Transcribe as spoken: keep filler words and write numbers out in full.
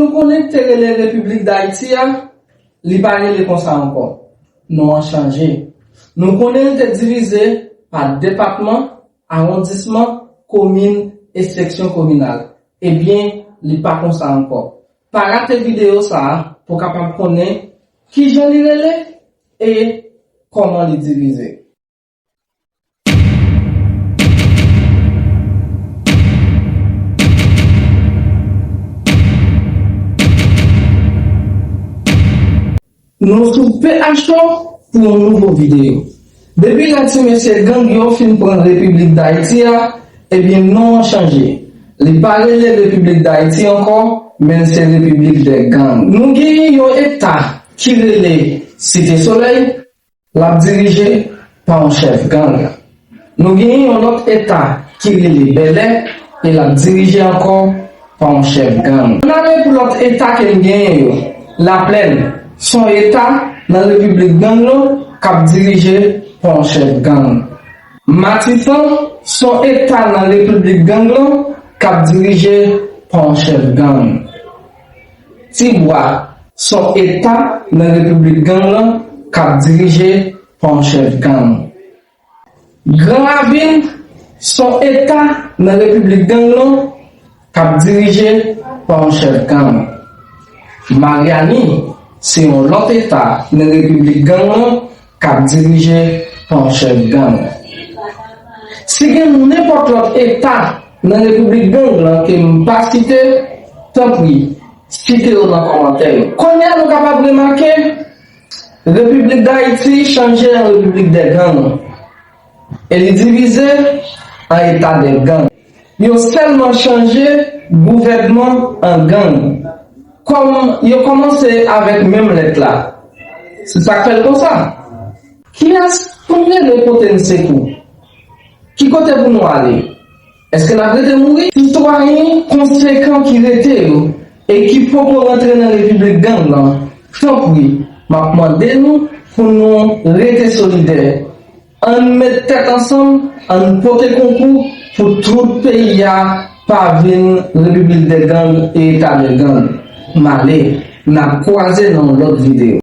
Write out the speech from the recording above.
Nou konnen te rele Repiblik Dayiti a, li pa rele konsa ankò. Non an chanje. Nou konnen l te divize pa depatman, awondisman, komin e seksyon kominal. Ebyen, li pa konsa ankò. Pa rate videyo sa a pou w kapab konnen kijan li rele e kòman li divize. Nou sou P H O pou yon nouvo videyo. Depi lè ti mesye gang yo fin pran Repiblik Dayiti a, ebyen non an chanje. Li pa rele Repiblik Dayiti ankò, men l se Repiblik dè Gang. Nou genyen yon eta ki rele Site Solèy, l ap dirije pa yon chèf gang. Nou genyen yon lòt eta ki rele Bèlè e l ap dirije ankò pa yon chèf gang. Ann ale pou lòt eta ke n genyen yo. Laplèn, s on eta nan Repiblik Gang lan k ap dirije pa yon chèf gang. Matisan, s on eta nan Repiblik Gang lan k ap dirije pa yon chèf gang. Tibwa, s on eta nan Repiblik Gang lan k ap dirije pa yon chèf gang. Gran Ravin, s on eta nan Repiblik Gang lan k ap dirije pa yon chèf gang. Maryani, se yon lòt eta nan Repiblik Gang lan k ap dirije pa yon chèf gang. Si gen nenpòt lòt eta nan Repiblik Gang lan ke m pa site, tanpri, site yo nan kòmantè yo. Kounye a nou kapab remake, Repiblik Dayiti chanje an Repiblik dè Gang e li divize an eta dè gang. Yo sèlman chanje gouvènman an gang. Kòm yo kòmanse avèk menm lèt la, se sa k fè l konsa. Kiyès pou n rele pote n sekou? Ki kote pou nou ale? Èske n ap rete mouri? Sitwayen konsekan ki rete yo e ki poko rantre nan Repiblik Gang lan, tanpri, m ap mande nou pou nou rete solidè. Ann met tèt ansanm, ann pote konkou pou tout peyi a pa vin Repiblik dè Gang e eta dè gang. M ale, n ap kwaze nan yon lòt videyo.